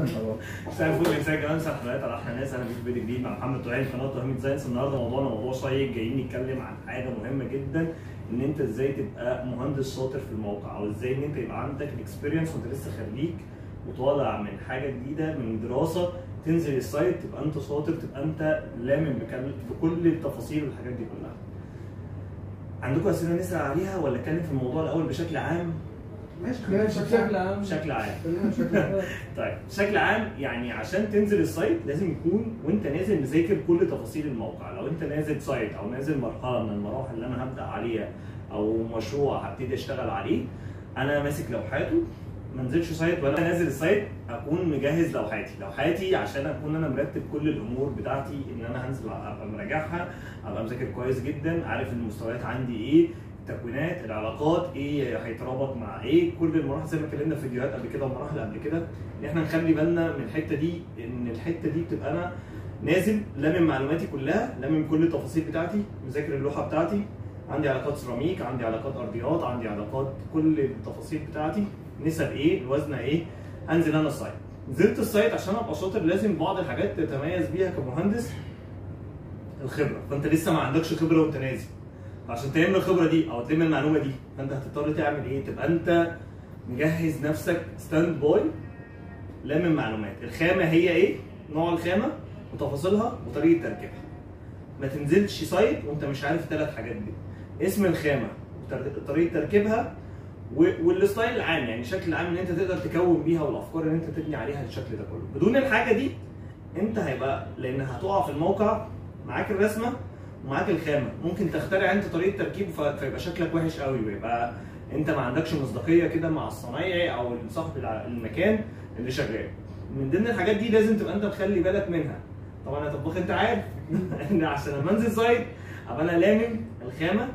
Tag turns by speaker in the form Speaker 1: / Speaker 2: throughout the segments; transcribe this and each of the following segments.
Speaker 1: طبعا.
Speaker 2: مساء الفل، مساء الجمال، مساء الحلقات على احلى ناس. انا فيديو جديد مع محمد طهامي في قناة طهامي Designs. النهارده موضوعنا موضوع شيق، جايين نتكلم عن حاجة مهمة جدا، ان انت ازاي تبقى مهندس شاطر في الموقع، او ازاي ان انت يبقى عندك ال experience وانت لسه خريج وطالع من حاجة جديدة من دراسة، تنزل ال site تبقى انت شاطر، تبقى انت لامم بكل التفاصيل والحاجات دي كلها. عندكم اسئلة نسال عليها ولا اتكلم في الموضوع الاول بشكل عام؟
Speaker 1: ماشي، خلينا بشكل عام.
Speaker 2: بشكل عام. طيب بشكل عام يعني عشان تنزل ال site لازم يكون وانت نازل مذاكر كل تفاصيل الموقع. لو انت نازل site او نازل مرحلة من المراحل اللي انا هبدا عليها او مشروع هبتدي اشتغل عليه، انا ماسك لوحاته، ما انزلش site وانا نازل ال site اكون مجهز لوحاتي عشان اكون انا مرتب كل الامور بتاعتي، ان انا هنزل ابقى مراجعها، ابقى مذاكر كويس جدا، عارف المستويات عندي ايه، التكوينات، العلاقات ايه هيترابط مع ايه، كل المراحل زي ما اتكلمنا في فيديوهات قبل كده ومراحل قبل كده، ان احنا نخلي بالنا من الحتة دي، ان الحتة دي بتبقى انا نازل لامم معلوماتي كلها، لامم كل التفاصيل بتاعتي، مذاكر اللوحة بتاعتي، عندي علاقات سيراميك، عندي علاقات ارضيات، عندي علاقات كل التفاصيل بتاعتي، نسب ايه، الوزن ايه، انزل انا ال site. نزلت ال site عشان ابقى شاطر لازم بعض الحاجات تتميز بيها كمهندس، الخبرة. فانت لسه ما عندكش خبره وانت نازل، عشان تلم الخبرة دي او تلم المعلومة دي فانت هتضطر تعمل ايه؟ تبقى انت مجهز نفسك stand by، لامم معلومات، الخامة هي ايه، نوع الخامة وتفاصيلها وطريقه تركيبها. ما تنزلش site وانت مش عارف الثلاث حاجات دي، اسم الخامة وطريقه تركيبها وال style العام، يعني الشكل العام اللي انت تقدر تكون بيها والافكار اللي انت تبني عليها الشكل ده كله. بدون الحاجة دي انت هيبقى، لان هتقع في الموقع معاك الرسمة ومعاك الخامة، ممكن تخترع انت طريقه تركيب فيبقى شكلك وحش قوي، ويبقى انت ما عندكش مصداقية كده مع الصنايعي او صاحب المكان اللي شغال. من ضمن الحاجات دي لازم تبقى انت مخلي بالك منها. طبعا يا طباخ انت عارف ان عشان لما انزل site ابقى انا لامم الخامة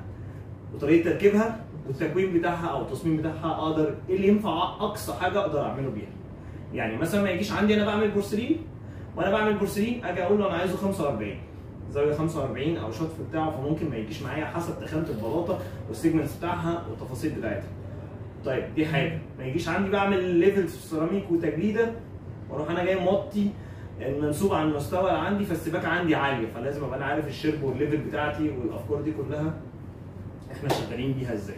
Speaker 2: وطريقه تركيبها والتكوين بتاعها او التصميم بتاعها، اقدر ايه اللي ينفع اقصى حاجة اقدر اعمله بيها. يعني مثلا ما يجيش عندي انا بعمل بورسلين، وانا بعمل بورسلين اجي اقول له انا عايزه 45 زاوية 45 او شطف بتاعه، فممكن ما يجيش معايا حسب تخانه البلاطه وال segments بتاعها والتفاصيل بتاعتها. طيب دي حاجة، ما يجيش عندي بعمل levels في السيراميك وتجليده واروح انا جاي موطي المنسوب عن المستوى اللي عندي، فالسباكه عندي عالية، فلازم ابقى انا عارف ال shape وال level بتاعتي والافكار دي كلها احنا شغالين بيها ازاي.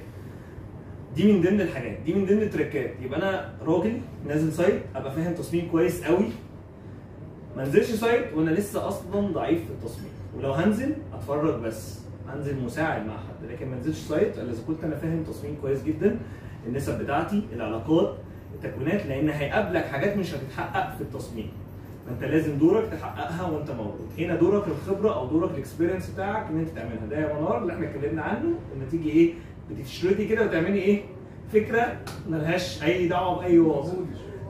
Speaker 2: دي من ضمن الحاجات، دي من ضمن التريكات. يبقى انا راجل نازل site ابقى فاهم تصميم كويس قوي، ما انزلش site وانا لسه اصلا ضعيف في التصميم، ولو هنزل اتفرج بس، انزل مساعد مع حد، لكن ما انزلش site الا اذا كنت انا فاهم تصميم كويس جدا، النسب بتاعتي، العلاقات، التكوينات، لان هيقابلك حاجات مش هتتحقق في التصميم، فانت لازم دورك تحققها وانت موجود. هنا دورك الخبرة او دورك ال experience بتاعك ان انت تعملها. ده يا منار اللي احنا اتكلمنا عنه، لما تيجي ايه بتشرطي كده وتعملي ايه فكرة ملهاش اي دعوه باي واقع.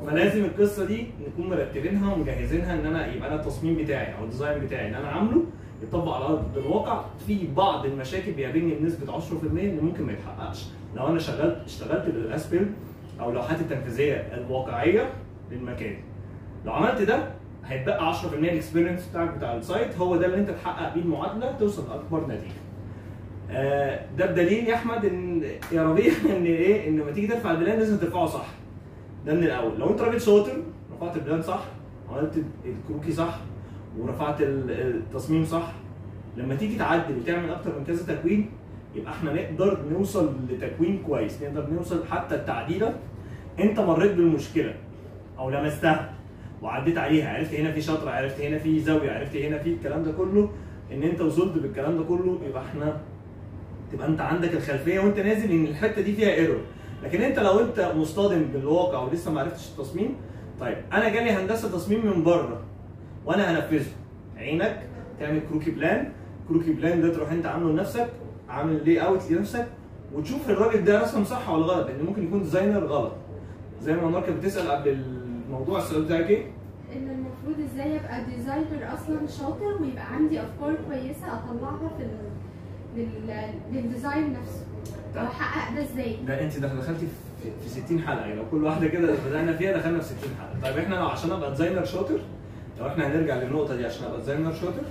Speaker 2: فلازم القصة دي نكون مرتبينها ومجهزينها، ان انا يبقى انا التصميم بتاعي او ال design بتاعي اللي انا عامله يطبق على ارض الواقع. في بعض المشاكل بيقابلني بنسبة 10% ان ممكن ما يتحققش لو انا اشتغلت بال as-built او اللوحات التنفيذية الواقعية للمكان. لو عملت ده هيتبقى 10% ال experience بتاعك بتاع ال site، هو ده اللي انت تحقق بيه المعادلة توصل لاكبر نتيجة. ده بدليل يا احمد ان يا ربيع ان ايه، ان لما تيجي ترفع ال plan لازم ترفعه صح. ده من الاول، لو انت راجل شاطر رفعت ال plan صح، عملت الكروكي صح، ورفعت التصميم صح، لما تيجي تعدل وتعمل اكتر من كذا تكوين يبقى احنا نقدر نوصل لتكوين كويس، نقدر نوصل حتى التعديله انت مريت بالمشكلة او لمستها وعديت عليها، عرفت هنا في شطره، عرفت هنا في زاوية، عرفت هنا في الكلام ده كله، ان انت وصلت بالكلام ده كله يبقى احنا تبقى انت عندك الخلفية وانت نازل ان الحتة دي فيها error. لكن انت لو انت مصطدم بالواقع ولسه ما عرفتش التصميم، طيب انا جالي هندسة تصميم من بره وانا هنفذه، عينك تعمل كروكي plan، كروكي plan ده تروح انت عامله لنفسك، عامل layout لنفسك، وتشوف الراجل ده رسم صح ولا غلط، لان ممكن يكون designer غلط. زي ما منار كانت بتسال قبل الموضوع، السؤال بتاعك ايه؟
Speaker 3: ان المفروض ازاي ابقى designer اصلا شاطر ويبقى عندي افكار كويسة اطلعها في لل design نفسه، او احقق ده ازاي؟
Speaker 2: ده انت دخلتي في 60 حلقة، يعني لو كل واحدة كده بدانا فيها دخلنا في 60 حلقة. طيب احنا لو عشان ابقى designer شاطر، لو احنا هنرجع للنقطة دي، عشان ابقى designer شاطر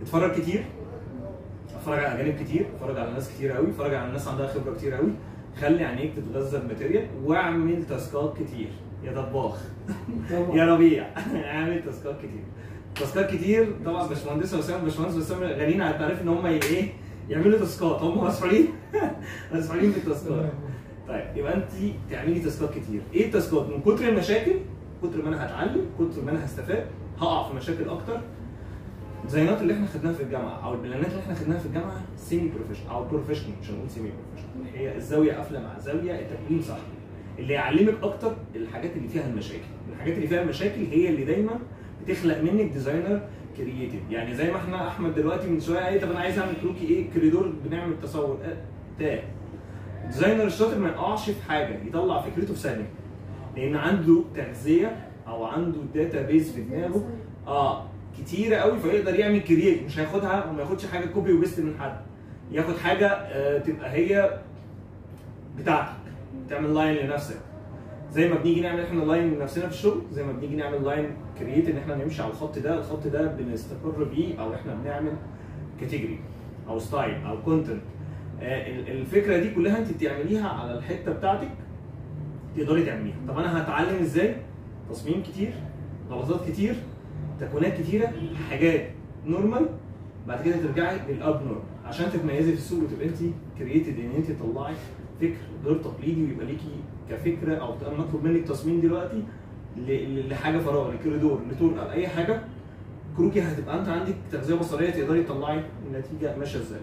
Speaker 2: اتفرج كتير، اتفرج على اجانب كتير، اتفرج على ناس كتير قوي، اتفرج على ناس عندها خبره كتير قوي، خلي عينيك تتغذى ب material، واعمل task ات كتير. يا طباخ يا ربيع اعمل task ات كتير، task ات كتير. طبعا باشمهندس وسام، باشمهندس وسام غنيين عن التعريف ان هم ايه يعملوا task ات، هم مسحولين مسحولين في ال task ات. طيب يبقى انت تعملي task ات كتير. ايه ال task ات؟ من كتر المشاكل، كتر ما انا هتعلم، كتر ما انا هستفاد، هقع في مشاكل اكتر. ال design ات اللي احنا خدناها في الجامعة او ال plan ات اللي احنا خدناها في الجامعة semi professional او professional، مش هنقول semi professional، هي الزاوية قافله مع زاوية، التكوين صح. اللي يعلمك اكتر الحاجات اللي فيها المشاكل، الحاجات اللي فيها المشاكل هي اللي دايما بتخلق منك designer creative. يعني زي ما احنا احمد دلوقتي من شوية قال طب انا عايز اعمل كروكي ايه كريدور، بنعمل تصور تاه. ال designer الشاطر ما يقعش في حاجة، يطلع فكرته في ثانية، لان عنده تغذية او عنده database في دماغه كتيرة قوي، فيقدر يعمل create. مش هياخدها وما ياخدش حاجة copy و paste من حد، ياخد حاجة تبقى هي بتاعتك، تعمل line لنفسك. زي ما بنيجي نعمل احنا line لنفسنا في الشغل، زي ما بنيجي نعمل line create ان احنا نمشي على الخط ده، الخط ده بنستقر بيه، او احنا بنعمل category او style او content. الفكرة دي كلها انت بتعمليها على الحتة بتاعتك، تقدري تعمليها. طب انا هتعلم ازاي؟ تصميم كتير، غلطات كتير، تكوينات كتيرة، حاجات normal، بعد كده ترجعي لل abnormal عشان تتميزي في السوق وتبقى انت created، ان انت تطلعي فكر غير تقليدي ويبقى ليكي كفكرة. او انا اطلب منك تصميم دلوقتي لحاجة فراغ، لكوريدور، لطرقه، لاي حاجة كروكي، هتبقى انت عندك تغذية بصريه تقدري تطلعي النتيجة ماشية ازاي.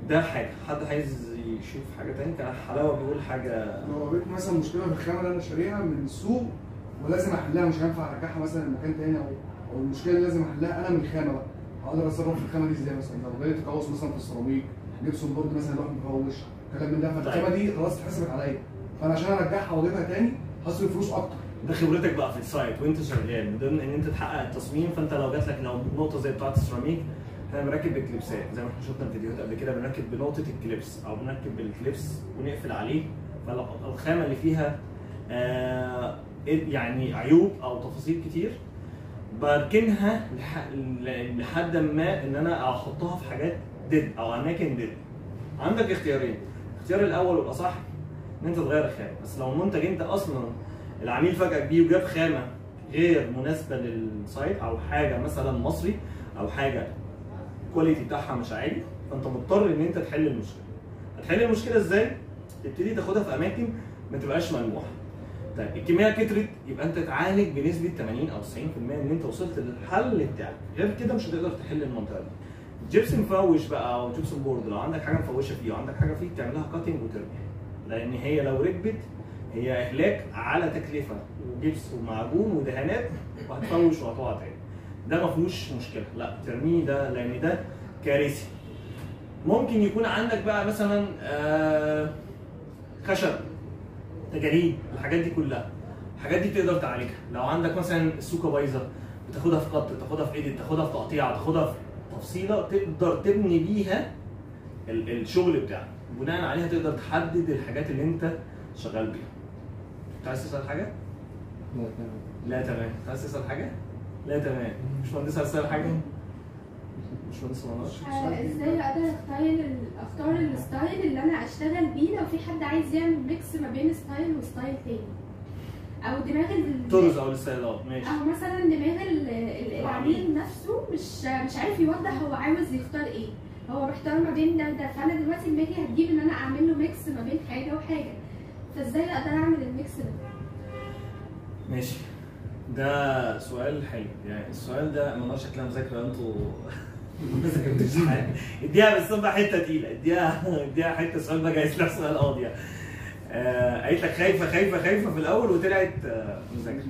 Speaker 2: ده حاجة. حد عايز يشوف حاجة تاني؟ كان حلاوة بيقول حاجة.
Speaker 1: لو قابلت مثلا مشكلة في الخامة اللي انا شاريها من السوق ولازم احلها، مش هينفع ارجعها مثلا لمكان تاني، او المشكلة اللي لازم احلها انا من الخامة بقى، هقدر اتصرف في الخامة دي ازاي؟ مثلا لو جالي تقوس مثلا في السيراميك، gypsum board مثلا يروح مفوش، كلام من ده، فالخامه دي خلاص اتحسبت عليا، فانا عشان ارجعها واجيبها تاني هصرف فلوس اكتر.
Speaker 2: ده خبرتك بقى في ال site وانت شغال، من ضمن ان انت تحقق التصميم. فانت لو جات لك لو نقطة زي بتاعه السيراميك، احنا بنركب بال clips ات زي ما احنا شفنا الفيديوهات قبل كده، بنركب بنقطة ال clips او بنركب بال clips ونقفل عليه، فالخامه اللي فيها يعني عيوب او تفاصيل كتير بركنها لحد ما ان انا احطها في حاجات dead او اماكن dead. عندك اختيارين، الاختيار الاول والاصح ان انت تغير الخامة، بس لو المنتج انت اصلا العميل فاجئك بيه وجاب خامة غير مناسبة لل site، او حاجة مثلا مصري او حاجة ال quality بتاعها مش عالي، فانت مضطر ان انت تحل المشكلة. هتحل المشكلة ازاي؟ تبتدي تاخدها في اماكن ما تبقاش ملموحه. طيب الكمية كترت، يبقى انت تعالج بنسبة 80 او 90% ان انت وصلت للحل بتاعك، غير كده مش هتقدر تحل المنطقة دي. جبس مفوش بقى او gypsum board، لو عندك حاجة مفوشه فيه وعندك حاجة فيه تعملها cutting وترميها، لان هي لو ركبت هي اهلاك على تكلفة وجبس ومعجون ودهانات، وهتفوش وهتقع تاني. ده ما فيهوش مشكلة، لا ترميه ده لان ده كارثي. ممكن يكون عندك بقى مثلا خشب، تجاريد، الحاجات دي كلها، الحاجات دي تقدر تعالجها. لو عندك مثلا السوكه بايظة، بتاخدها في قط، تاخدها في edit، تاخدها في تقطيع، تاخدها في تفصيله تقدر تبني بيها الشغل بتاعك، بناء عليها تقدر تحدد الحاجات اللي انت شغال بيها. انت عايز تسال حاجة؟
Speaker 1: لا تمام.
Speaker 2: لا تمام. انت عايز تسال حاجة؟ لا تمام. باشمهندس عايز تسال حاجة؟ باشمهندس منار،
Speaker 3: ازاي اقدر اختار ال style اللي انا اشتغل بيه لو في حد عايز يعمل mix ما بين style و style تاني، او دماغ
Speaker 2: الطرز او ال style ات؟ ماشي.
Speaker 3: او مثلا دماغ العميل نفسه مش عارف يوضح هو عاوز يختار ايه، هو محتار ما بين ده وده، فانا دلوقتي دماغي هتجيب ان انا اعمل له mix ما بين حاجة وحاجه، فازاي اقدر اعمل ال mix ده؟
Speaker 2: ماشي، ده سؤال حلو. يعني السؤال ده منار شكلها مذاكرة، انتوا ما ذاكرتوش حاجة. اديها بالصبع حتة تقيلة، اديها حتة سؤال بقى جايز لها سؤال قاضيه. قالت لك خايفة خايفة خايفة في الاول وطلعت مذاكرة.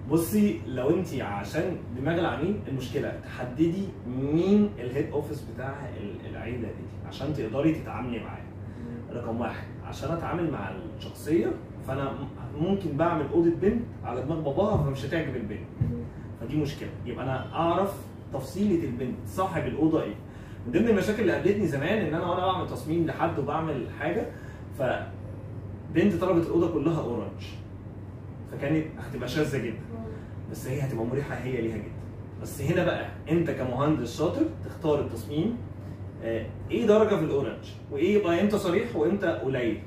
Speaker 2: بصي، لو انت عشان دماغ العميل المشكلة تحددي مين ال head office بتاع العيلة دي عشان تقدري تتعاملي معاه. رقم واحد، عشان اتعامل مع الشخصية، فانا ممكن بعمل اوضة بنت على دماغ باباها فمش هتعجب البنت، فدي مشكلة. يبقى انا اعرف تفصيله البنت، صاحب الاوضة ايه. من ضمن المشاكل اللي قابلتني زمان ان انا وانا بعمل تصميم لحد وبعمل حاجة، فبنت طلبت الاوضة كلها orange، فكانت هتبقى شاذة جدا، بس هي هتبقى مريحه هي ليها جدا. بس هنا بقى انت كمهندس شاطر تختار التصميم ايه درجه في ال orange، وايه يبقى امتى صريح وامتى قليل.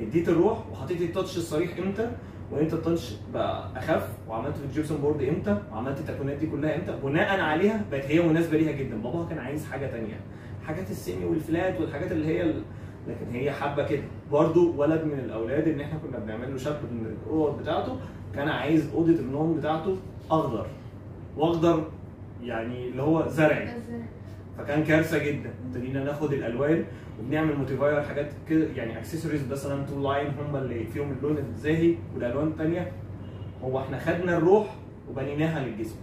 Speaker 2: اديت الروح وحطيت ال touch الصريح امتى، وامتى ال touch بقى اخف، وعملت في ال gypsum board امتى، وعملت التكوينات دي كلها امتى، بناء عليها بقت هي مناسبة ليها جدا. باباها كان عايز حاجة ثانية، حاجات ال semi وال flat والحاجات اللي هي لكن هي حابة كده. برضو ولد من الاولاد ان احنا كنا بنعمل له شاب من الاوض بتاعته كان عايز اوضة النوم بتاعته اخضر، واخضر يعني اللي هو زرعي، فكان كارثة جدا. ابتدينا ناخد الالوان وبنعمل modifier حاجات كده يعني اكسسوارز مثلا two line هم اللي فيهم اللون الزاهي والالوان الثانية. هو احنا خدنا الروح وبنيناها للجسم.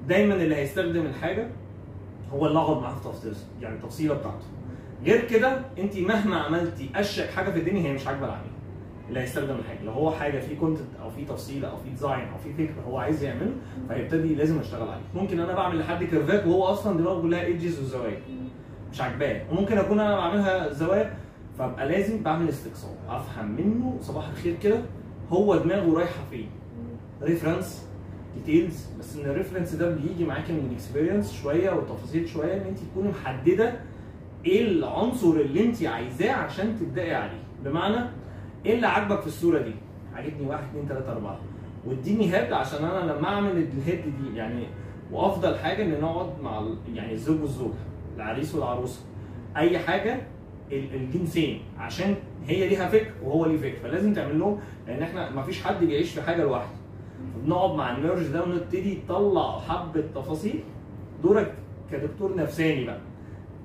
Speaker 2: دايما اللي هيستخدم الحاجة هو اللي اقعد معاه في تفصيل يعني التفصيله بتاعته. غير كده انت مهما عملتي اشيك حاجة في الدنيا هي مش عاجبه العميل اللي هيستخدم الحاجة. لو هو حاجة في content او في تفصيله او في design او في فكرة هو عايز يعمله فيبتدي لازم اشتغل عليه. ممكن انا بعمل لحد curve ات وهو اصلا دماغه كلها edges وزوايا مش عاجباه، وممكن اكون انا بعملها زوايا، فابقى لازم بعمل استقصاء افهم منه صباح الخير كده هو دماغه رايحة فين. reference details، بس ان ال reference ده بيجي معاك من ال experience شوية والتفاصيل شوية، ان انت تكوني محددة ايه العنصر اللي انت عايزاه عشان تبداي عليه. بمعنى ايه اللي عاجبك في الصورة دي؟ عاجبني 1 2 3 4 واديني head عشان انا لما اعمل ال head دي يعني. وافضل حاجة ان نقعد مع يعني الزوج والزوجة، العريس والعروسه، اي حاجة الجنسين، عشان هي ليها فكر وهو ليه فكر، فلازم تعمل لهم، لان احنا ما فيش حد بيعيش في حاجة لوحده. فبنقعد مع ال merge ده ونبتدي نطلع حبه تفاصيل. دورك كدكتور نفساني بقى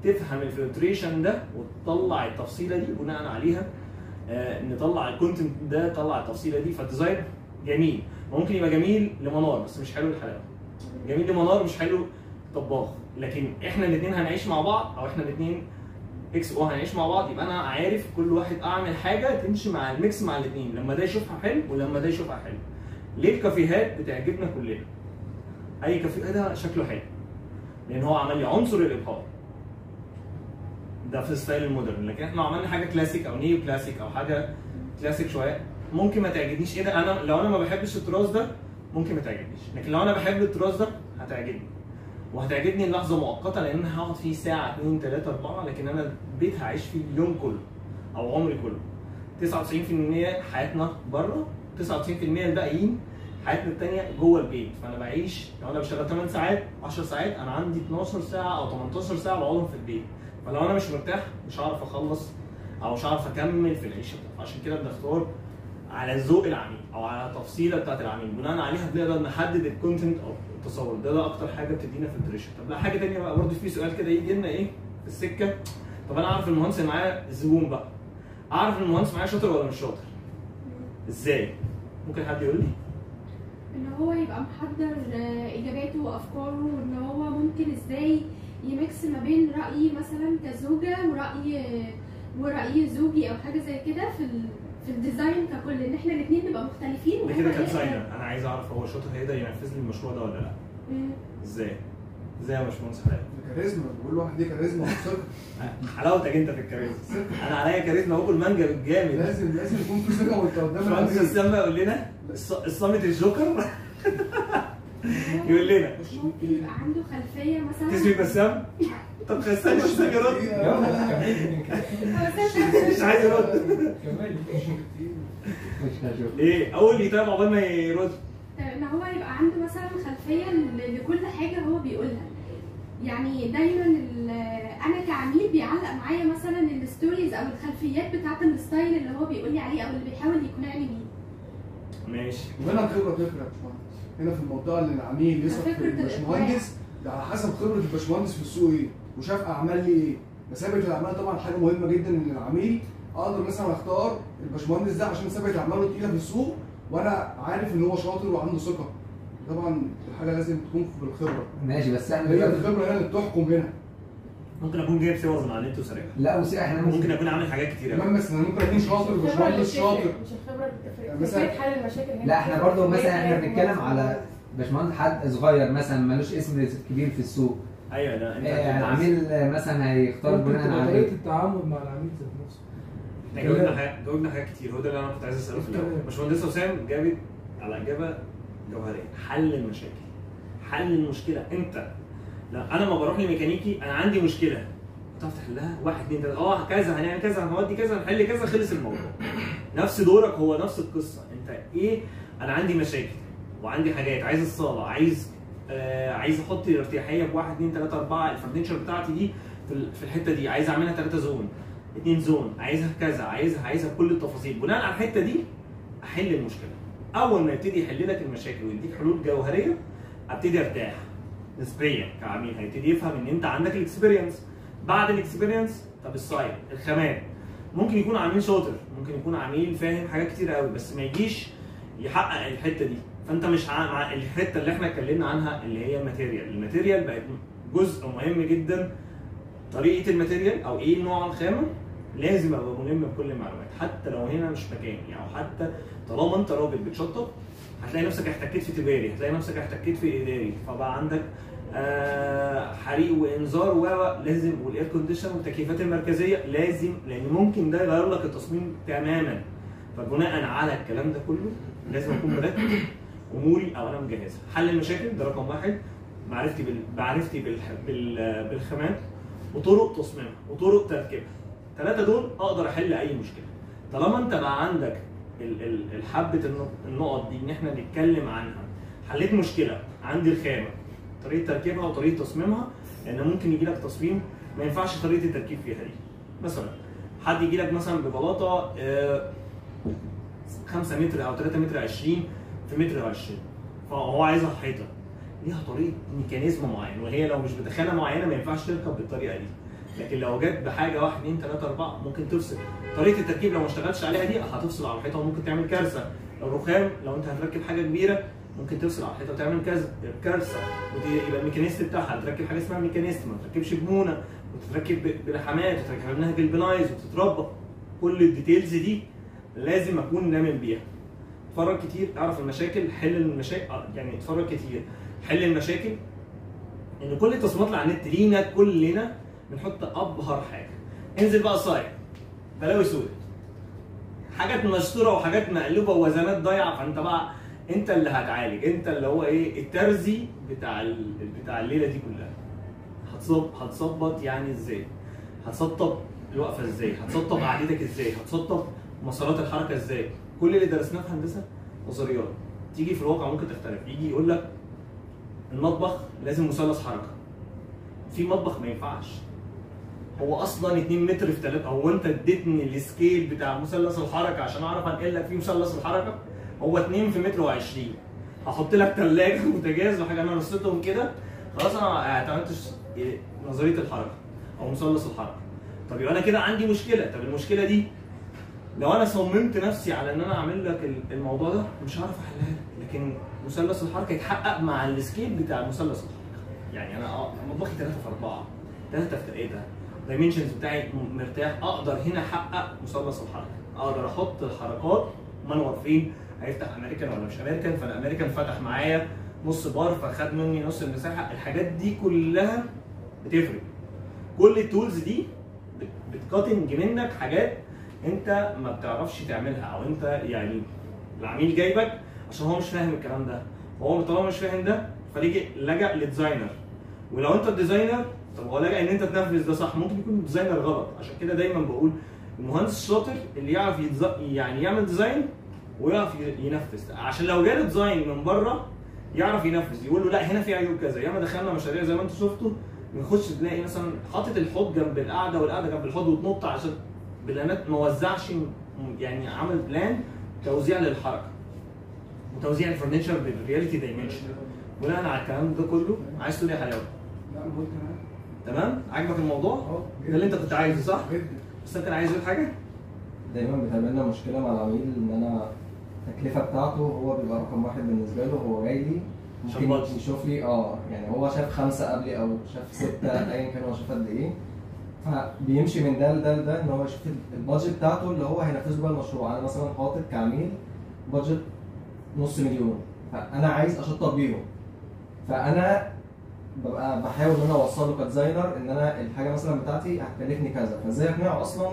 Speaker 2: تفهم ال filtration ده وتطلع التفصيله دي، بناء عليها نطلع ال content ده، طلع التفصيله دي. فال design جميل، ممكن يبقى جميل لمنار بس مش حلو للحلاوه، جميل لمنار مش حلو طباخ، لكن احنا الاثنين هنعيش مع بعض، او احنا الاثنين X او هنعيش مع بعض، يبقى انا عارف كل واحد اعمل حاجة تمشي مع ال mix مع الاثنين، لما ده يشوفها حلو ولما ده يشوفها حلو. ليه الكافيهات بتعجبنا كلنا؟ اي كافيه ده شكله حلو لان هو عمل لي عنصر الابهار ده في style ال modern. لكن احنا لو عملنا حاجة كلاسيك او neo classic او حاجة كلاسيك شوية ممكن ما تعجبنيش. ايه ده، انا لو انا ما بحبش التراث ده ممكن ما تعجبنيش، لكن لو انا بحب التراث ده هتعجبني، وهتعجبني اللحظة مؤقتة لان انا هقعد فيه ساعة 2 3 4، لكن انا البيت هعيش فيه اليوم كله او عمري كله. 99% حياتنا بره، 99% الباقيين حياتنا الثانية جوه البيت. فانا بعيش لو انا بشتغل 8 ساعات 10 ساعات، انا عندي 12 ساعة او 18 ساعة بقعدهم في البيت. فلو انا مش مرتاح مش هعرف اخلص او مش هعرف اكمل في العيشة بتاعتي. عشان كده بنختار على ذوق العميل او على التفصيله بتاعت العميل، بناء عليها بنقدر نحدد ال content او التصور ده. ده اكتر حاجة بتدينا filtration. طب لا حاجة ثانية بقى برضه، في سؤال كده يجي لنا ايه في السكة، طب انا اعرف المهندس اللي معايا الزبون بقى، اعرف المهندس معايا شاطر ولا مش شاطر ازاي؟ ممكن حد يقول لي؟
Speaker 3: ان هو يبقى محضر اجاباته وافكاره، وان هو ممكن ازاي ي mix ما بين رايي مثلا كزوجة وراي زوجي او حاجة زي كده في ال design ككل، ان احنا الاثنين نبقى مختلفين.
Speaker 2: ده كده ك designer انا عايز اعرف هو شاطر هيقدر ينفذ لي المشروع ده ولا لا. ازاي؟ ازاي يا باشمهندس حلاوة؟
Speaker 1: كاريزما، بقول واحد ليه كاريزما وثقه.
Speaker 2: حلاوتك انت في الكاريزما. انا عليا كاريزما باكل مانجا بالجامد.
Speaker 1: لازم يكون في ثقة وانت قدام
Speaker 2: الباشمهندس اسلام بقى يقول لنا الصامت الجوكر. يقول لنا
Speaker 3: ممكن يبقى عنده خلفية مثلا.
Speaker 2: تسمي بسام؟ طب خسان مش عايز يرد. مش عايز يرد. ايه قول لي طيب عقبال ما يرد.
Speaker 3: ان هو يبقى عنده مثلا خلفية لكل حاجة هو بيقولها. يعني دايما انا كعميل بيعلق معايا مثلا ال stories او الخلفيات بتاعه ال style اللي هو بيقول لي عليه او اللي بيحاول يقنعني بيه.
Speaker 2: ماشي.
Speaker 1: وهنا الخبرة تفرق يا باشمهندس. هنا في المنطقة اللي العميل يثق في الباشمهندس ده على حسب خبره الباشمهندس في السوق ايه وشاف اعمال لي ايه. مسابقة الاعمال طبعا حاجة مهمة جدا، ان العميل اقدر مثلا اختار الباشمهندس ده عشان سابقه اعماله تقيلة في السوق وانا عارف ان هو شاطر وعنده ثقة. طبعا الحاجة لازم تكون بالخبرة.
Speaker 4: ماشي، بس احنا
Speaker 1: هي الخبرة هي اللي بتحكم هنا.
Speaker 2: ممكن اكون جايب صور من على النت وسارقها.
Speaker 4: لا بس احنا
Speaker 2: ممكن اكون عامل حاجات كتير
Speaker 1: قوي. تمام، بس انا ممكن اكون شاطر وباشمهندس شاطر.
Speaker 5: مش الخبرة اللي بتفرق في حل المشاكل هنا.
Speaker 4: لا احنا برضه مثلا احنا بنتكلم على باشمهندس حد صغير مثلا مالوش اسم كبير في السوق.
Speaker 2: ايوه لا انت
Speaker 4: العميل مثلا هيختار بناء على
Speaker 6: طريقه التعامل مع العميل ذات نفسه.
Speaker 2: احنا جاوبنا حاجات كتير، هو ده اللي انا كنت عايز اساله في الاول. باشمهندس وسام جابت على اجابه جوهرية، حل المشاكل. حل المشكلة انت. لا انا ما بروح لميكانيكي انا عندي مشكلة هتعرف تحلها 1 2 3 كذا هنعمل كذا هنودي كذا هنحل كذا خلص الموضوع. نفس دورك هو نفس القصة. انت ايه؟ انا عندي مشاكل وعندي حاجات، عايز الصاله، عايز احط الارتياحيه ب 1 2 3 4، ال furniture بتاعتي دي في الحتة دي عايز اعملها 3 zone، 2 zone، عايزها كذا، عايزها كل التفاصيل. بناء على الحتة دي احل المشكلة. اول ما يبتدي يحل لك المشاكل ويديك حلول جوهرية ابتدي ارتاح نسبيا كعميل، هيبتدي يفهم ان انت عندك ال experience. بعد ال experience طب ال site، الخامات، ممكن يكون عميل شاطر، ممكن يكون عميل فاهم حاجات كتير قوي، بس ما يجيش يحقق الحتة دي. فانت مش مع الحتة اللي احنا اتكلمنا عنها اللي هي ال material. ال material بقت جزء مهم جدا. طريقه ال material او ايه نوع الخامة لازم ابقى ملم بكل المعلومات، حتى لو هنا مش مكاني، او حتى طالما انت راجل بتشطب هتلاقي نفسك احتكيت في تجاري، هتلاقي نفسك احتكيت في اداري، فبقى عندك حريق وانذار و لازم، وال air condition والتكييفات المركزية لازم، لان ممكن ده يغير لك التصميم تماما. فبناء على الكلام ده كله لازم اكون مرتب اموري او انا مجهزها. حل المشاكل ده رقم واحد، معرفتي بالخامات وطرق تصميمها وطرق تركيبها. الثلاثة دول اقدر احل اي مشكلة. طالما انت بقى عندك الحبة النقط دي ان احنا نتكلم عنها، حليت مشكلة عندي الخامة، طريقه تركيبها وطريقه تصميمها، لان ممكن يجي لك تصميم ما ينفعش طريقه التركيب فيها دي. مثلا حد يجي لك مثلا ببلاطه 5 متر او 3 متر 20 في متر 20، فهو عايزها حيطة ليها طريقه mechanism معين، وهي لو مش بدخانه معينة ما ينفعش تركب بالطريقة دي. لكن لو جت بحاجة 1 2 3 4 ممكن تفصل. طريقه التركيب لو ما اشتغلتش عليها دي هتفصل على الحيطة وممكن تعمل كارثة. لو رخام، لو انت هتركب حاجة كبيرة ممكن تفصل على الحيطة وتعمل كذا كارثة. يبقى ال mechanism بتاعها هتركب حاجة اسمها mechanism، ما تركبش بمونه، وتتركب بلحامات، وتركب لها galvanize، وتتربى. كل ال details دي لازم اكون نامم بيها. اتفرج كتير، اعرف المشاكل، حل المشاكل، يعني اتفرج كتير، حل المشاكل. ان كل التصميمات اللي على النت لينا كلنا بنحط ابهر حاجة. انزل بقى site، بلاوي سود، حاجات مشطوره وحاجات مقلوبة ووزنات ضايعة، فانت بقى انت اللي هتعالج، انت اللي هو ايه الترزي بتاع الليلة دي كلها. هتظبط يعني ازاي؟ هتسطب الوقفة ازاي؟ هتسطب قعدتك ازاي؟ هتسطب مسارات الحركة ازاي؟ كل اللي درسناه في هندسة نظريات تيجي في الواقع ممكن تختلف. يجي يقول لك المطبخ لازم مثلث حركة، في مطبخ ما ينفعش، هو اصلا 2 متر في 3، هو انت اديتني ال scale بتاع مثلث الحركة عشان اعرف انقل لك فيه مثلث الحركة؟ هو 2 في متر و20، هحط لك ثلاجه وبوتاجاز وحاجه، انا رصيتهم كده خلاص، انا ما اعتمدتش نظرية الحركة او مثلث الحركة. طب يبقى انا كده عندي مشكلة. طب المشكلة دي لو انا صممت نفسي على ان انا اعمل لك الموضوع ده مش هعرف احلها لك، لكن مثلث الحركة يتحقق مع ال scale بتاع مثلث الحركة. يعني انا مطبخي 3 في 4، 3 في 3، ال dimensions بتاعي مرتاح، اقدر هنا احقق مثلث الحركة، اقدر احط الحركات منور فين، هيفتح امريكان ولا مش امريكان، فالامريكان فتح معايا نص بار فخد مني نص المساحة. الحاجات دي كلها بتفرق. كل ال tools دي بت cutting منك حاجات انت ما بتعرفش تعملها، او انت يعني العميل جايبك عشان هو مش فاهم الكلام ده، هو طالما مش فاهم ده فليجي لجأ ل designer، ولو انت ال designer طب هو لجأ ان انت تنفذ ده صح، ممكن يكون ال designer غلط. عشان كده دايما بقول المهندس الشاطر اللي يعرف يعني يعمل design ويعرف ينفذ، عشان لو جاله design من بره يعرف ينفذ، يقول له لا هنا في عيوب كذا. ياما دخلنا مشاريع زي ما انتم شفتوا، بنخش تلاقي مثلا حاطط الحوض جنب القعدة والقعده جنب الحوض وتنط، عشان plan ات ما وزعش، يعني عمل plan توزيع للحركة وتوزيع ال furniture بال reality dimension. بناء على الكلام ده كله عايز تقول ايه يا حلاوة؟
Speaker 1: لا انا قلت
Speaker 2: تمام. عاجبك الموضوع؟ ده اللي انت كنت عايزه صح؟
Speaker 1: جدا.
Speaker 2: بس انت كان عايز تقول حاجة؟
Speaker 7: دايما بتقابلنا مشكلة مع العميل ان انا التكلفة بتاعته هو بيبقى رقم واحد بالنسبة له، هو جاي لي ممكن يشوف لي يعني هو شاف 5 قبلي او شاف 6 ايا كان هو شاف قد ايه، فبيمشي من ده لده لده ان هو يشوف ال budget بتاعته اللي هو هينفذه بقى المشروع. انا مثلا حاطط كعميل budget 500,000، فانا عايز اشطب بيهم، فانا ببقى بحاول ان انا اوصل له ك designer ان انا الحاجة مثلا بتاعتي هتكلفني كذا، فازاي اقنعه اصلا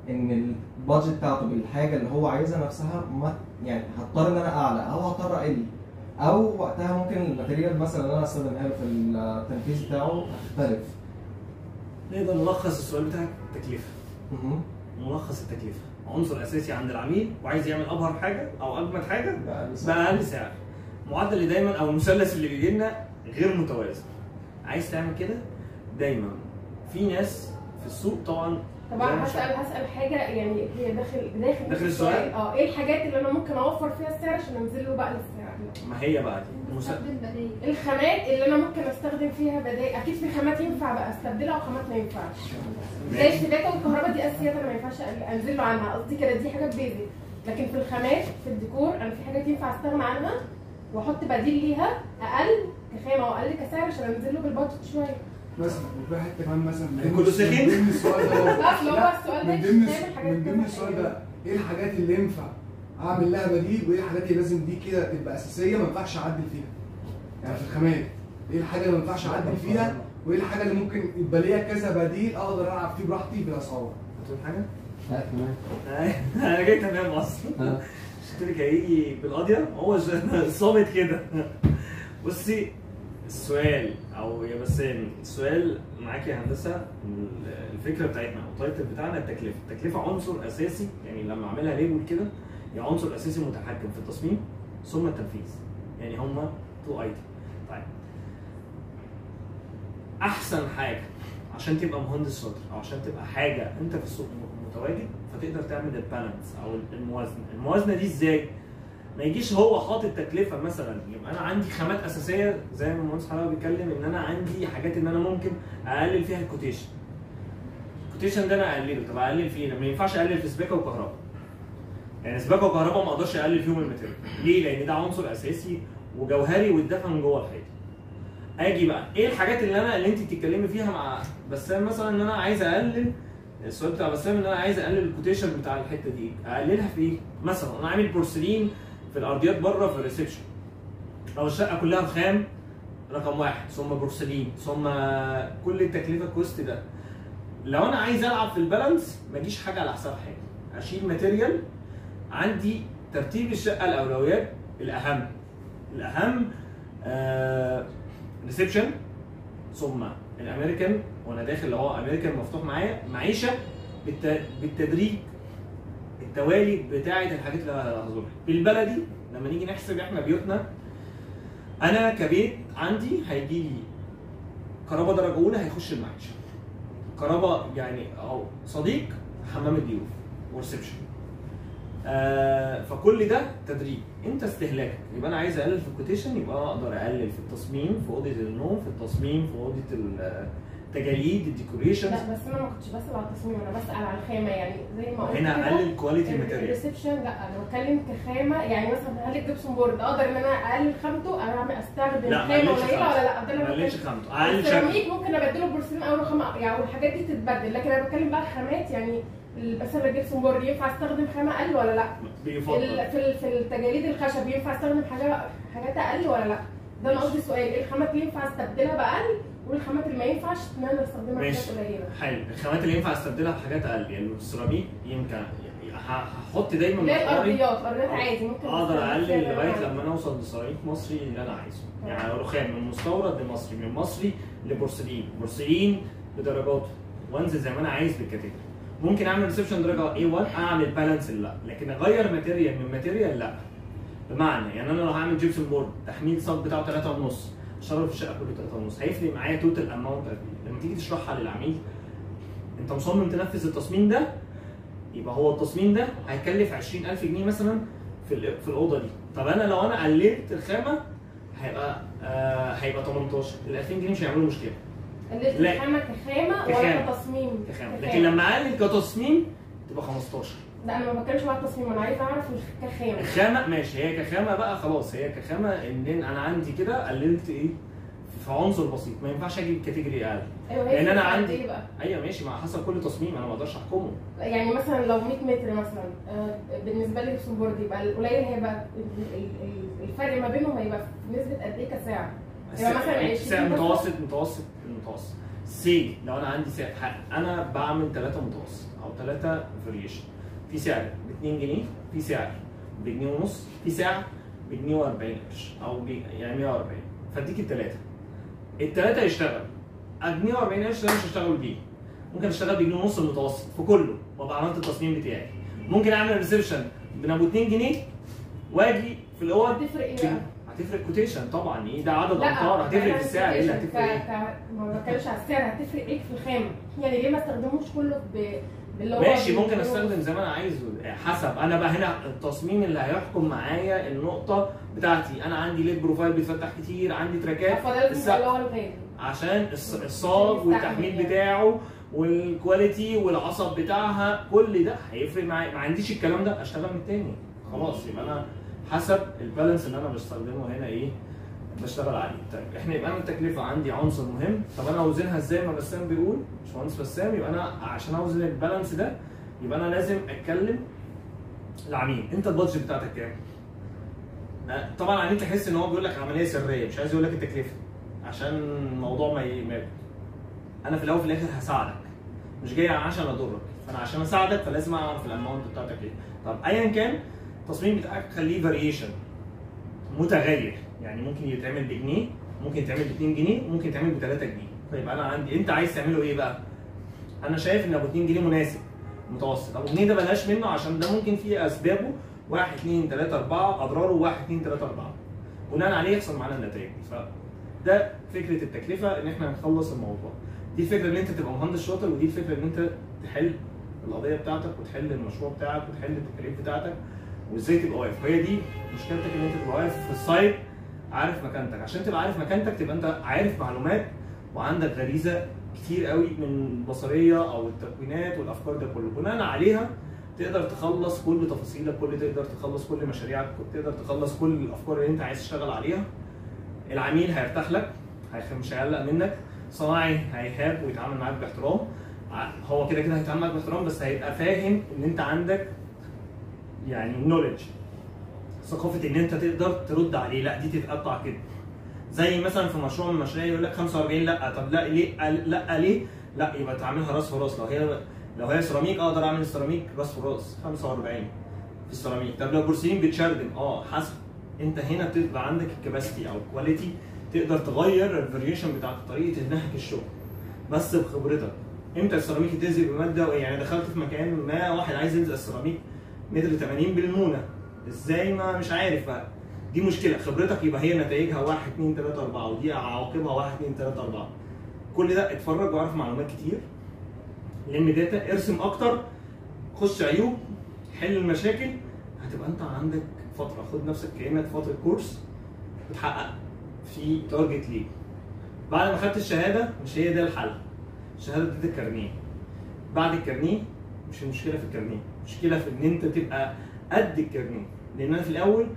Speaker 7: ان ال budget بتاعته بالحاجة اللي هو عايزها نفسها ما يعني هضطر ان انا اعلى او هضطر اقل، او وقتها ممكن ال material مثلا اللي انا استخدمها له في التنفيذ بتاعه هتختلف.
Speaker 2: نقدر نلخص السؤال بتاعك تكلفة. ملخص التكلفة. عنصر اساسي عند العميل وعايز يعمل ابهر حاجة او اجمد حاجة باقل سعر. المعدل اللي دايما او المثلث اللي بيجي لنا غير متوازن. عايز تعمل كده دايما في ناس في السوق طبعا.
Speaker 5: طبعا هسال حاجة يعني هي داخل
Speaker 2: السؤال.
Speaker 5: ايه الحاجات اللي انا ممكن اوفر فيها السعر عشان انزل له بقى للسعر؟
Speaker 2: ما هي بقى دي
Speaker 5: الخامات اللي انا ممكن استخدم فيها بدائل. اكيد في خامات ينفع بقى استبدلها وخامات ما ينفعش، زي السباكه والكهرباء دي اساسيات انا ما ينفعش انزل له عنها، قصدي كده دي حاجات basic. لكن في الخامات في الديكور انا في حاجات ينفع استغنى عنها واحط بديل ليها اقل كخامه واقل كسعر عشان انزل له بال budget شوية.
Speaker 1: مثلا وفي حتة كمان مثلا
Speaker 2: كله سخن
Speaker 1: من ضمن السؤال ده
Speaker 5: لا
Speaker 1: من ضمن السؤال ده ايه الحاجات اللي ينفع اعمل لها بديل وايه الحاجات اللي لازم دي كده تبقى اساسية ما ينفعش اعدل فيها؟ يعني في الخامات ايه الحاجة اللي ما ينفعش اعدل فيها وايه الحاجة اللي ممكن يبقى ليا كذا بديل اقدر العب فيه براحتي بالاسعار؟
Speaker 2: هتقول حاجة؟
Speaker 4: لا تمام.
Speaker 2: انا جاي تمام اصلا. قلت لك هيجي بالقضية هو صامت كده. بصي السؤال او يا بسام السؤال معاك يا هندسة، الفكرة بتاعتنا او ال title بتاعنا التكلفة، التكلفة عنصر اساسي، يعني لما اعملها label كده هي عنصر اساسي متحكم في التصميم ثم التنفيذ، يعني هما two item. طيب احسن حاجة عشان تبقى مهندس شاطر او عشان تبقى حاجة انت في السوق متواجد فتقدر تعمل ال balance او الموازنة، الموازنة دي ازاي؟ ما يجيش هو حاطط تكلفة مثلا، يبقى انا عندي خامات اساسية زي ما المهندس حلاوة بيتكلم ان انا عندي حاجات ان انا ممكن اقلل فيها ال quotation. ال quotation ده انا اقلله، طب اقلل فيه؟ ما ينفعش اقلل في سباكه وكهرباء. يعني سباكه وكهرباء ما اقدرش اقلل فيهم ال material، ليه؟ لان ده عنصر اساسي وجوهري واتدفن جوه الحيطة. اجي بقى ايه الحاجات اللي انت بتتكلمي فيها مع بسام مثلا ان انا عايز اقلل، السؤال بتاع بسام ان انا عايز اقلل ال quotation بتاع الحتة دي، اقللها في ايه؟ مثلا انا عامل بورسلين في الارضيات بره في ال reception، لو الشقة كلها رخام رقم واحد ثم بورسلين ثم كل التكلفة ال cost ده. لو انا عايز العب في ال balance ما اجيش حاجة على حساب حاجة، اشيل material. عندي ترتيب الشقة الاولويات، الاهم الاهم reception ثم الامريكان، وانا داخل اللي هو امريكان مفتوح معايا معيشة بالتدريج التوالي بتاعه الحاجات اللي هزورها. بالبلدي لما نيجي نحسب احنا بيوتنا، انا كبيت عندي هيجي لي كهرباء درجه اولى هيخش المعيشة، كهرباء يعني او صديق حمام الضيوف و reception، فكل ده تدريج. انت استهلاكك، يبقى انا عايز اقلل في ال quotation، يبقى انا اقدر اقلل في التصميم في اوضة النوم، في التصميم في اوضة التجاليد، ال decoration.
Speaker 5: لا بس انا ما كنتش بسال على التصميم، انا بسال على الخامة، يعني زي ما قلت
Speaker 2: هنا اقلل quality material
Speaker 5: ال reception. لا انا بتكلم كخامه، يعني مثلا هل ال gypsum board اقدر ان انا اقلل خامته، انا اعمل استخدم خامة قليله ولا لا؟
Speaker 2: ما اقللش خامته، اقلل
Speaker 5: شكله. السيراميك ممكن ابدله بورسلين او رخامه يعني، والحاجات دي تتبدل، لكن انا بتكلم بقى الخامات، يعني مثلا ال gypsum board ينفع استخدم خامة اقل ولا لا؟
Speaker 2: بيفضل
Speaker 5: في التجاليد الخشب ينفع استخدم حاجات اقل ولا لا؟ ده انا قصدي السؤال، ايه الخامات اللي ينفع استبدلها باقل والخامات اللي ما ينفعش ان انا استخدمها بحاجات قليله؟
Speaker 2: حلو، الخامات اللي ينفع استبدلها بحاجات اقل، يعني السيراميك يمكن هحط دايما
Speaker 5: لا الارضيات، الارضيات عادي ممكن
Speaker 2: اقدر اقلل لغاية لما انا اوصل لسيراميك مصري اللي انا عايزه، يعني رخام من مستورد لمصري، من مصري لبورسلين، بورسلين بدرجاته، وانزل زي ما انا عايز بال category. ممكن اعمل reception درجه A1 اعمل balance لا، لكن اغير material من material لا. بمعنى يعني انا لو هعمل gypsum board تحميل صب بتاعه 3.5، اشتغل في الشقة كله 3.5، هيفرق معايا total amount قد ايه؟ لما تيجي تشرحها للعميل انت مصمم تنفذ التصميم ده، يبقى هو التصميم ده هيكلف 20000 جنيه مثلا في الاوضة دي. طب انا لو انا قللت الخامة هيبقى هيبقى 18، ال 2000 جنيه مش هيعملوا مشكلة.
Speaker 5: قللت الخامة كخامه ولا كتصميم؟
Speaker 2: كخامه، لكن لما اقلل كتصميم تبقى 15.
Speaker 5: لا انا ما بتكلمش على التصميم، انا عايزه اعرف كخامه.
Speaker 2: الخامة ماشي، هي كخامه بقى خلاص، هي كخامه ان انا عندي كده قللت ايه في عنصر بسيط، ما ينفعش اجيب category اقل.
Speaker 5: ايوه
Speaker 2: لان انا عندي
Speaker 5: إيه بقى؟
Speaker 2: ايوه ماشي، مع حسب كل تصميم انا ما اقدرش احكمه.
Speaker 5: يعني مثلا لو 100 متر مثلا بالنسبة لي gypsum board يبقى القليل هيبقى الفرق ما بينهم هيبقى في نسبه قد ايه كسعر؟ يبقى مثلا 20
Speaker 2: سعر متوسط متوسط المتوسط سي، لو انا عندي سعر انا بعمل 3 متوسط او 3 variation، في سعر ب 2 جنيه، في سعر بجنيه ونص، في سعر بجنيه و40 قرش او يعني 140، فاديك الثلاثة. الثلاثة يشتغل جنيه و40 قرش ده مش هشتغل بيه، ممكن اشتغل بجنيه ونص المتوسط في كله وابقى عملت التصميم بتاعي. ممكن اعمل reception من ابو 2 جنيه واجي في الاوض.
Speaker 5: هتفرق ايه بقى؟
Speaker 2: هتفرق quotation طبعا. ايه ده عدد امتار، هتفرق في السعر. ايه اللي هتفرق ايه؟
Speaker 5: ما بتكلمش على السعر، هتفرق ايه في الخامة؟ يعني ليه ما استخدموش كله باللي هو
Speaker 2: ماشي؟ ممكن استخدم زي ما انا عايزه حسب انا بقى هنا التصميم اللي هيحكم معايا النقطة بتاعتي. انا عندي lip profile بيتفتح كتير، عندي تراكات،
Speaker 5: فده هو الغالي
Speaker 2: عشان الصاج والتحميل بتاعه وال quality والعصب بتاعها، كل ده هيفرق معايا. ما عنديش الكلام ده اشتغل من التاني خلاص. يبقى انا حسب ال balance اللي انا بستخدمه هنا ايه بشتغل عليه. طيب احنا يبقى انا التكلفة عندي عنصر مهم. طب انا اوزنها ازاي؟ ما بسام بيقول، باشمهندس بسام، يبقى انا عشان اوزن ال balance ده يبقى انا لازم اتكلم العميل. انت ال budget بتاعتك كام؟ طبعا العميل تحس ان هو بيقول لك عملية سرية، مش عايز يقول لك التكلفة عشان الموضوع ما انا في الاول وفي الاخر هساعدك، مش جاي عشان اضرك، فانا عشان اساعدك فلازم اعرف ال amount بتاعتك ايه. طب ايا كان التصميم بتاعك خليه variation متغير، يعني ممكن يتعمل بجنيه، ممكن يتعمل ب 2 جنيه، ممكن يتعمل ب 3 جنيه. طيب انا عندي انت عايز تعمله ايه بقى؟ انا شايف ان ابو 2 جنيه مناسب متوسط، ابو جنيه ده بلاش منه عشان ده ممكن فيه اسبابه 1 2 3 4، اضراره 1 2 3 4، بناء عليه يحصل معانا النتائج. فده فكرة التكلفة ان احنا نخلص الموضوع. دي الفكرة ان انت تبقى مهندس شاطر، ودي الفكرة ان انت تحل القضية بتاعتك وتحل المشروع بتاعك وتحل التكاليف بتاعتك وازاي تبقى واقف. وهي دي مشكلتك، ان انت تبقى واقف في ال site عارف مكانتك. عشان تبقى عارف مكانتك تبقى انت عارف معلومات وعندك غريزة كتير قوي من البصرية او التكوينات والافكار ده كله، بناء عليها تقدر تخلص كل تفاصيلك، كل تقدر تخلص كل مشاريعك، تقدر تخلص كل الافكار اللي انت عايز تشتغل عليها. العميل هيرتاح لك، مش هيقلق منك، صناعي هيهاب ويتعامل معاك باحترام، هو كده كده هيتعامل معاك باحترام، بس هيبقى فاهم ان انت عندك يعني knowledge، ثقافة ان انت تقدر ترد عليه، لا دي تتقطع كده. زي مثلا في مشروع من المشاريع يقول لك 45، لا طب لا ليه، لا ليه، لا يبقى تعملها راس في راس. لو هي سيراميك اقدر اعمل السيراميك راس في راس 45 في السيراميك. طب لو بورسلين بتشردم حسب انت هنا بتبقى عندك ال capacity او ال quality تقدر تغير ال variation بتاعت طريقه نهج الشغل بس بخبرتك. امتى السيراميك يتلزق بمادة؟ يعني دخلت في مكان ما واحد عايز يلزق السيراميك متر 80 بالمونه، ازاي؟ ما مش عارف بقى، دي مشكلة. خبرتك يبقى هي نتائجها 1 2 3 4 ودي عواقبها 1 2 3 4. كل ده اتفرج واعرف معلومات كتير، لم data، ارسم اكتر، خش عيوب، حل المشاكل، هتبقى انت عندك فترة. خد نفسك كانك فترة كورس بتحقق في target ليك. بعد ما خدت الشهادة مش هي ده الحل، الشهادة دي الكارنيه. بعد الكارنيه مش المشكلة في الكارنيه، المشكلة في ان انت تبقى قد الكارنيه. لان انا في الاول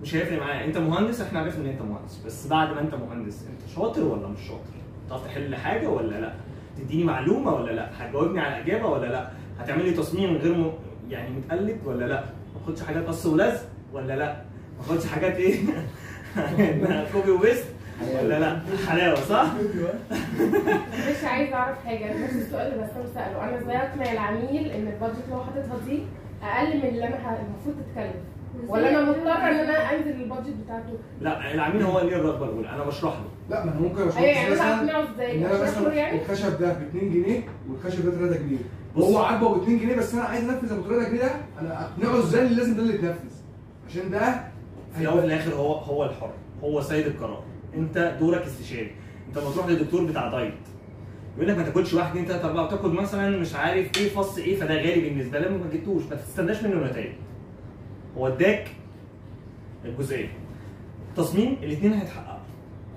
Speaker 2: مش هيفرق معايا انت مهندس، احنا عرفنا ان انت مهندس، بس بعد ما انت مهندس انت شاطر ولا مش شاطر؟ تعرف تحل حاجة ولا لا؟ تديني معلومة ولا لا؟ هتجاوبني على اجابه ولا لا؟ هتعمل لي تصميم غير يعني متقلد ولا لا؟ ما تاخدش حاجات قص ولزق ولا لا؟ ما تاخدش حاجات ايه؟ copy و paste ولا لا؟ حلاوة صح؟
Speaker 5: مش عايز اعرف حاجة، نفس السؤال اللي بسام ساله، انا ازاي اقنع العميل ان ال budget اللي هو حاططها دي اقل من اللي انا المفروض تتكلف؟ ولا انا مضطرة ان انا انزل ال budget بتاعته؟
Speaker 2: لا العميل هو اللي الرغبة الاولى، انا بشرح له.
Speaker 1: لا ما انا ممكن اشرح له مثلا
Speaker 5: اقنعه ازاي؟
Speaker 1: ان انا مثلا يعني؟ الخشب ده ب 2 جنيه والخشب ده 3 جنيه، هو عاجبه ب 2 جنيه بس انا عايز انفذ ابو 3 جنيه ده، انا اقنعه ازاي اللي لازم ده اللي يتنفذ؟ عشان ده
Speaker 2: في الاول وفي الاخر هو الحر، هو سيد القرار، انت دورك استشاري. انت لما تروح لدكتور بتاع دايت يقول لك ما تاكلش 1 2 3 4 وتاكل مثلا مش عارف ايه فص ايه، فده غالي بالنسبة لك ما جبتوش، ما تستناش منه نتائج. هو اداك الجزئية. التصميم الاثنين هيتحققوا،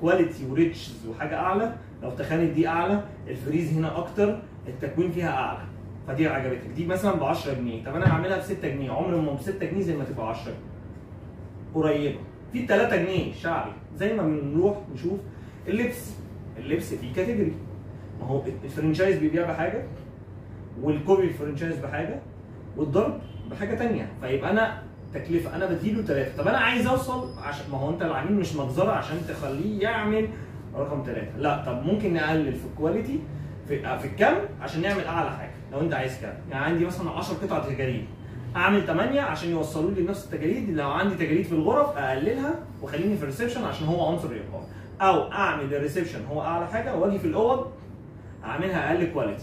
Speaker 2: quality و reaches وحاجه اعلى، لو تخانت دي اعلى، الفريز هنا اكتر، التكوين فيها اعلى، فدي عجبتك. دي مثلا ب 10 جنيه، طب انا هعملها ب 6 جنيه، عمر ما ب 6 جنيه زي ما تبقى 10 جنيه. قريبه. في 3 جنيه شعبي، زي ما بنروح نشوف اللبس، اللبس فيه category. ما هو ال franchise بيبيع بحاجة وال copy ال franchise بحاجة والضرب بحاجة ثانية، فيبقى انا تكلفة انا بديله 3، طب انا عايز اوصل عشان ما هو انت العميل مش مجزرة عشان تخليه يعمل رقم 3، لا طب ممكن نقلل في ال quality في الكم عشان نعمل اعلى حاجة. لو انت عايز كم، يعني عندي مثلا 10 قطع تجاريد، اعمل 8 عشان يوصلوا لي نفس التجاريد. لو عندي تجاريد في الغرف اقللها وخليني في ال reception عشان هو عنصر الايقاف، او اعمل ال reception هو اعلى حاجة واجي في الاوض اعملها اقل quality.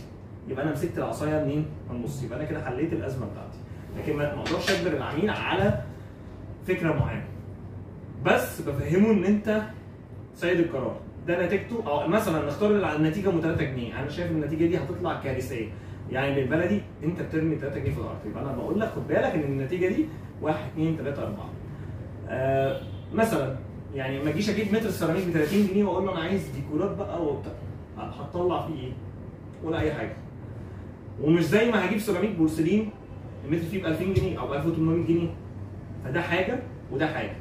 Speaker 2: يبقى انا مسكت العصاية منين؟ من النص. يبقى انا كده حليت الازمة بتاعتي. لكن ما اقدرش اجبر العميل على فكرة معينة، بس بفهمه ان انت سيد القرار، ده نتيجته. او مثلا نختار النتيجة ام 3 جنيه، انا شايف النتيجة دي هتطلع كارثية، يعني بالبلدي انت بترمي 3 جنيه في الارض، يبقى انا بقول لك خد بالك ان النتيجة دي 1 2 3 4. مثلا يعني ما اجيش اجيب متر سيراميك ب 30 جنيه واقول له انا عايز ديكورات بقى وبتاع، هتطلع فيه ايه؟ ولا اي حاجة. ومش زي ما هجيب سيراميك بورسلين المتر فيه ب 2000 جنيه او ب 1800 جنيه، فده حاجة وده حاجة.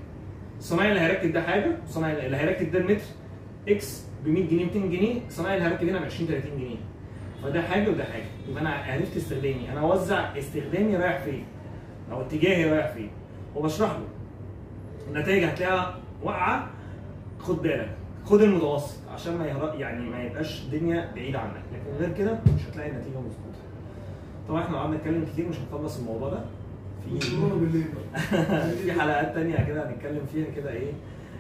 Speaker 2: الصنايعي اللي هيركب ده حاجة، الصنايعي اللي هيركب ده المتر X ب 100 جنيه 200 جنيه، الصنايعي اللي هيركب هنا ب 20 30 جنيه. فده حاجة وده حاجة، يبقى انا عرفت استخدامي، انا اوزع استخدامي رايح فين او اتجاهي رايح فين، وبشرح له النتائج هتلاقيها واقعه، خد بالك خد المتوسط عشان ما يعني ما يبقاش الدنيا بعيدة عنك، لكن غير كده مش هتلاقي النتيجة مظبوطة. طبعا احنا قعدنا نتكلم كتير مش هنخلص الموضوع ده، في في حلقات تانية كده هنتكلم فيها كده ايه.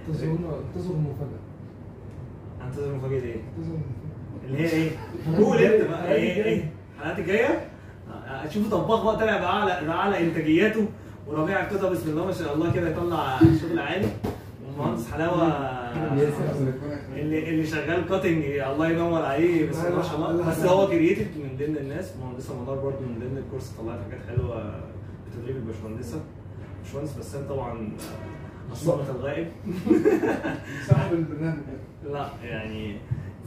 Speaker 6: انتظروا المفاجأة.
Speaker 2: انتظروا المفاجأة ايه؟ اللي هي ايه؟ قول انت بقى ايه ايه؟ الحلقات الجاية هتشوفوا طباخ بقى طالع بأعلى انتاجياته، وربيع ابتدى بسم الله ما شاء الله كده يطلع شغل عالي، والمهندس حلاوة اللي شغال cutting الله ينور عليه بسم الله ما شاء الله، بس هو creative من ضمن الناس. مهندسه منار برضو من ضمن الكورس طلعت حاجات حلوة بتدريب الباشمهندسه، باشمهندس بسام طبعا الصامت الغائب
Speaker 1: صاحب البرنامج.
Speaker 2: لا يعني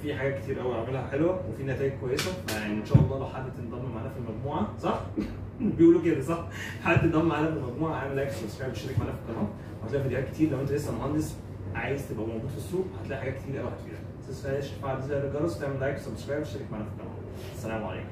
Speaker 2: في حاجات كتير قوي عاملها حلوة وفي نتائج كويسة، فيعني ان شاء الله لو حد تنضم معانا في المجموعة صح؟ بيقولوا كده صح؟ حد تنضم معانا في المجموعة، اعمل like subscribe واشترك معانا في القناة، وهتلاقي فيديوهات كتير. لو انت لسه مهندس عايز تبقى موجود في السوق هتلاقي حاجات كتير قوي هتفيدك. ما تنساش تفعل زر الجرس وتعمل like و subscribe واشترك معانا في القناة. السلام عليكم.